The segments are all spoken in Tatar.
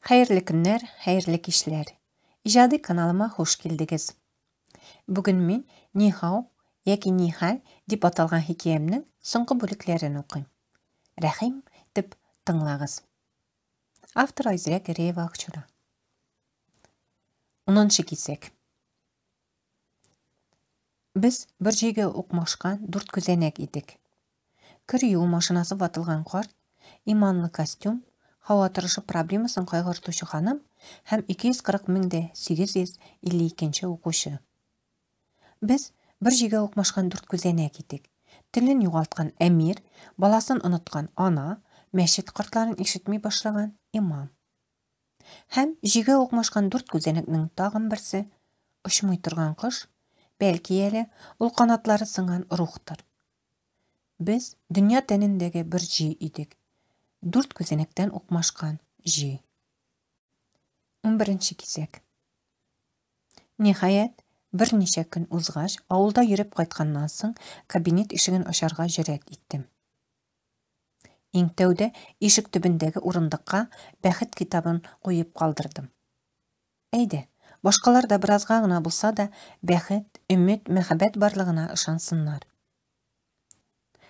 Хәерле көннәр, хәерле кичләр. Иҗади каналыма хуш килдегез. Бүген мин Нихау яки Нихәл дип аталган хикәямнең соңгы бүлекләрен укыйм. Рәхим итеп тыңлагыз. Автор Айзирә Гәрәева Акчура. Унынчы кисәк. Без бер җөйгә укмашкан дүрт күзәнәк идек. Кер юу машинасы ватылган карт, иманлы костюм, һава торышы проблемасын кайгыртучы ханым һәм 240 мең дә 852 нче укучы. Без бер җөйгә укмашкан дүрт күзәнәк идек. Телен югалткан әмир, баласын оныткан ана, мәчет картларын ишетми башлаган имам. Һәм җигә укмашкан дүрт күзәнәкнең тагын берсе, очмый торган кош, бәлки әле ул канатлары сынган рухтыр. Без дөнья тәнендәге бер җөй идек. Дүрт күзәнәктән укмашкан җөй. Унберенче кисәк. Ниһаять, берничә көн узгач, авылда йөреп кайтканнан соң, кабинет ишеген ачарга җөрьәт иттем. Иң тәүдә ишек төбендәге урындыкка Бәхет китабын куеп калдырдым. Әйдә, башкалар да беразга гына булса да бәхет, өмет, мәхәббәт барлыгына ышансыннар.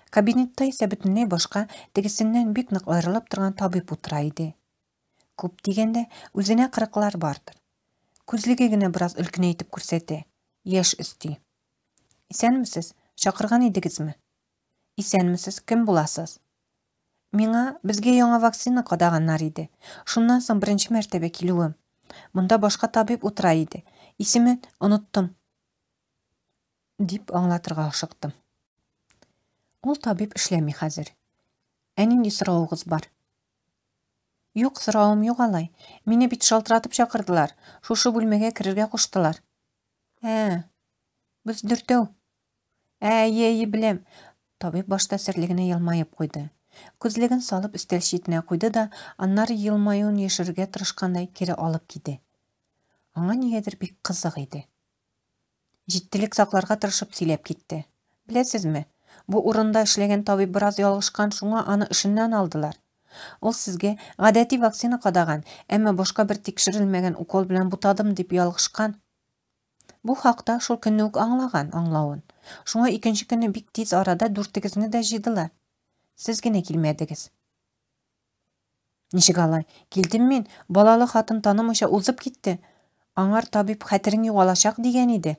Кабинетта исә бөтенләй башка, тегесеннән бик нык аерылып торган табиб утыра иде. Күп дигәндә, үзенә кырыклар бардыр. Күзлеге генә бераз өлкәнәйтеп күрсәтә, яшь өсти. Исәнмесез, чакырган идегезме? Исәнмесез, кем буласыз? Миңа, безгә яңа вакцина кадаганнар иде. Шуннан соң беренче мәртәбә килүем. Монда башка табиб утыра иде. Исемен оныттым. Дип аңлатырга ашыктым. Ул табиб эшләми хәзер. Ә нинди соравыгыз бар? Юк, соравым юк алай. Мине бит шалтыратып чакырдылар. Шушы бүлмәгә керергә куштылар. Ә, без дүртәү. Ә, әйе, әйе, беләм. Табиб башта серле генә елмаеп куйды. Күзлеген салып өстәл читенә куйды да, аннары елмаюын яшерергә тырышкандай кире алып киде. Аңа нигәдер бик кызык иде. Җитдилек сакларга тырышып сөйләп китте. Беләсезме, бу урында эшләгән табиб бераз ялгышкан, шуңа аны эшеннән алдылар. Ул сезгә гадәти вакцина кадаган, әмма башка бер тикшерелмәгән укол белән бутадым дип ялгышкан. Бу хакта шул көнне үк аңлаган аңлавын. Шуңа икенче көнне бик тиз арада дүртегезне дә җыйдылар. Сез генә килмәдегез. Ничек алай? Килдем мин, балалы хатын танымыйча узып китте. Аңар табиб хәтерең югалачак дигән иде.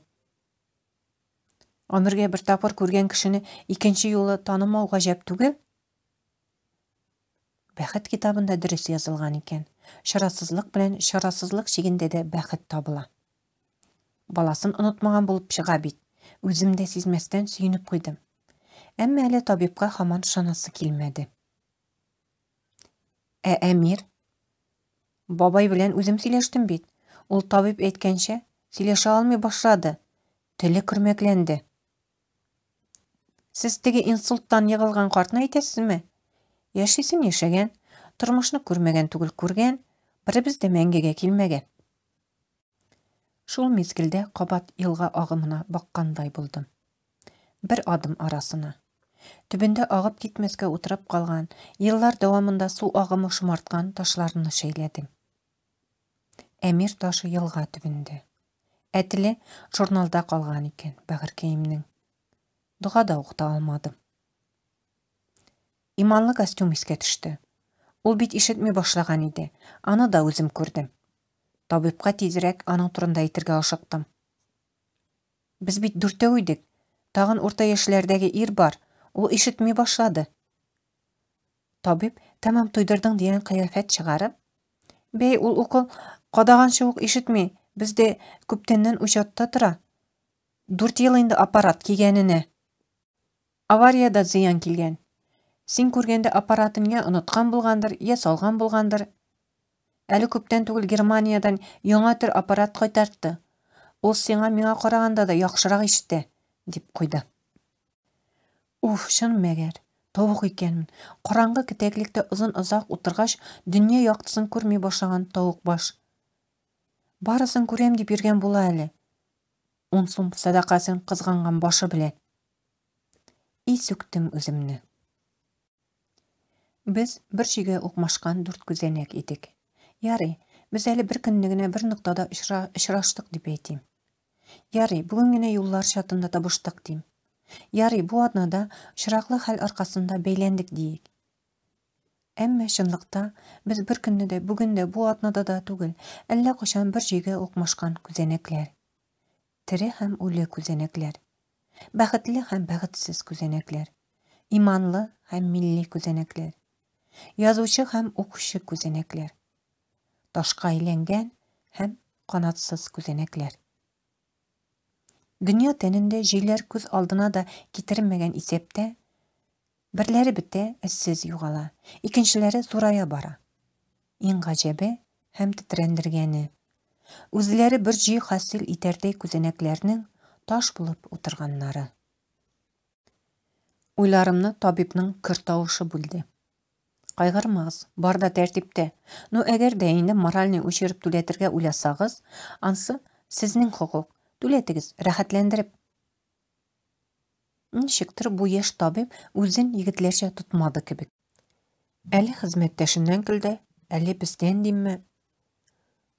Гомергә бер тапкыр күргән кешене икенче юлы танымау гаҗәп түгел. Бәхет китабында дөрес язылган икән. Чарасызлык белән чарасызлык чигендә дә бәхет табыла. Баласын онытмаган булып чыга бит. Үзем дә сизмәстән сөенеп куйдым. Әмма әле табибка һаман ышанасы килмәде. Ә Әмир? Бабай белән үзем сөйләштем бит. Ул табиб әйткәнчә, сөйләшә алмый башлады. Теле көрмәкләнде. Сез теге инсульттан егылган картны әйтәсезме? Яшисен яшәгән, тормышны күрмәгән түгел күргән, беребез дә мәңгегә килмәгән. Шул мизгелдә кабат елга агымына баккандай булдым. Бер адым арасына. Төбендә агып китмәскә утырып калган, еллар дәвамында су агымы шомарткан ташларны шәйләдем. Әмир ташы елга төбендә. Ә теле журналда калган икән бәгырькәемнең. Дога да укыта алмадым. Иманлы костюм искә төште. Ул бит ишетми башлаган иде. Аны да үзем күрдем. Табибка тизрәк аның турында әйтергә ашыктым. Без бит дүртәү идек. Тагын урта яшьләрдәге ир бар. Ул ишетми башлады. Табиб тәмам туйдырдың дигән кыяфәт чыгарып, Бәй, ул укол кадаганчы ук ишетми, бездә күптәннән учетта тора. Дүрт ел инде аппарат кигәненә. Авариядә зыян килгән. Син күргәндә аппаратын я оныткан булгандыр, я салган булгандыр. Әле күптән түгел Германиядән яңа төр аппарат кайтартты. Ул сиңа миңа караганда да яхшырак ишетә, дип куйды. Уф, чын мәгәр, тавык икәнмен. Караңгы кетәклектә озын-озак утыргач, дөнья яктысын күрми башлаган тавык баш. Барысын күрәм дип йөргән була әле. Ун сум сәдакасын кызганган башы белән. И сүктем үземне. Без бер чөйгә укмашкан дүрт күзәнәк идек. Ярый, без әле бер көнне генә бер ноктада очраштык дип әйтим. Ярый, бүген генә юллар чатында табыштык дим. Ярый, бу атнада очраклы хәл аркасында бәйләндек диик. Әмма чынлыкта без бер көнне дә, бүген дә, бу атнада да түгел, әллә кайчан бер җөйгә укмашкан күзәнәкләр. Тере һәм үле күзәнәкләр. Бәхетле һәм бәхетсез күзәнәкләр. Иманлы һәм милли күзәнәкләр. Язучы һәм укучы күзәнәкләр. Ташка әйләнгән һәм канатсыз күзәнәкләр. Дөнья тәнендә җөйләр күз алдына да китермәгән исәптә, берләре бетә, эзсез югала, икенчеләре зурая бара. Иң гаҗәбе һәм тетрәндергәне, үзләре бер җөй хасил итәрдәй күзәнәкләрнең таш булып утырганнары. Уйларымны табибның көр тавышы бүлде. Кайгырмагыз, бар да тәртиптә. Ну, әгәр дә инде моральный ущерб түләтергә уйласагыз, ансы сезнең хокук. Түләтегез, рәхәтләндереп. Ничектер бу яшь табиб үзен егетләрчә тотмады кебек. Әле хезмәттәшеннән көлде, әле бездән димме.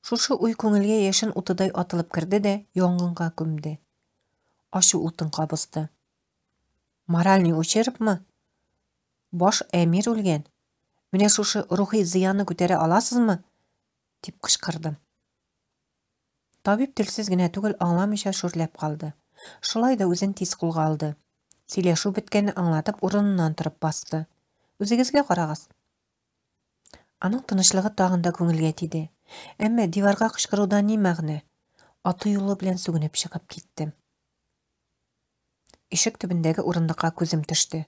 Шушы уй күңелгә яшен утыдай атылып керде дә янгынга күмде. Ачу утын кабызды. Моральный ущербмы? Баш әмир үлгән. Менә шушы рухи зыянны күтәрә аласызмы? дип кычкырдым. Табиб телсез генә түгел, аңламыйча шүрләп калды. Шулай да үзен тиз кулга алды. Сөйләшү беткәнне аңлатып, урыныннан торып басты. Үзегезгә карагыз. Аның тынычлыгы тагын да күңелгә тиде. Әмма диварга кычкырудан ни мәгънә? Аты-юлы белән сүгенеп чыгып киттем. Ишек төбендәге урындыкка күзем төште.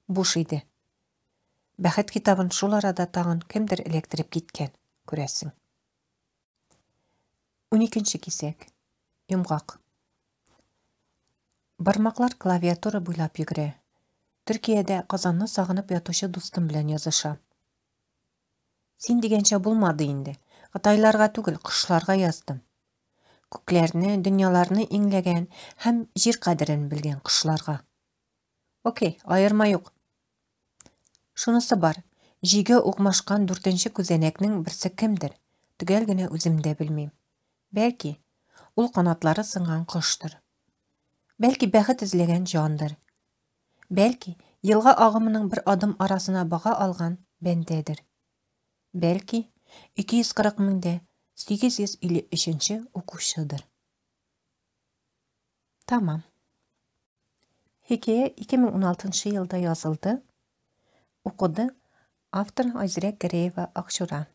Буш иде. Бәхет китабын шул арада тагын кемдер эләктереп киткән, күрәсең. Уникенче кисәк. Йомгак. Бармаклар клавиатура буйлап йөгерә. Төркиядә Казанны сагынып ятучы дустым белән язышам. Син дигәнчә булмады инде. Кытайларга түгел, кошларга яздым. Күкләрне, дөньяларны иңләгән һәм җир кадерен белгән кошларга. Окей, аерма юк. Шунысы бар, җигә укмашкан дүртенче күзәнәкнең берсе кемдер, төгәл генә үзем дә белмим. Бәлки, ул канатлары сынган коштыр. Бәлки, бәхет эзләгән җандыр. Бәлки, елга агымының бер адым арасына бага алган бәндәдер. Бәлки, 240 меңдә 853 нче укучыдыр. Тәмам. Хикәя 2016 елда язылды. Укыды автор Айзирәк Гәрәева Акчура.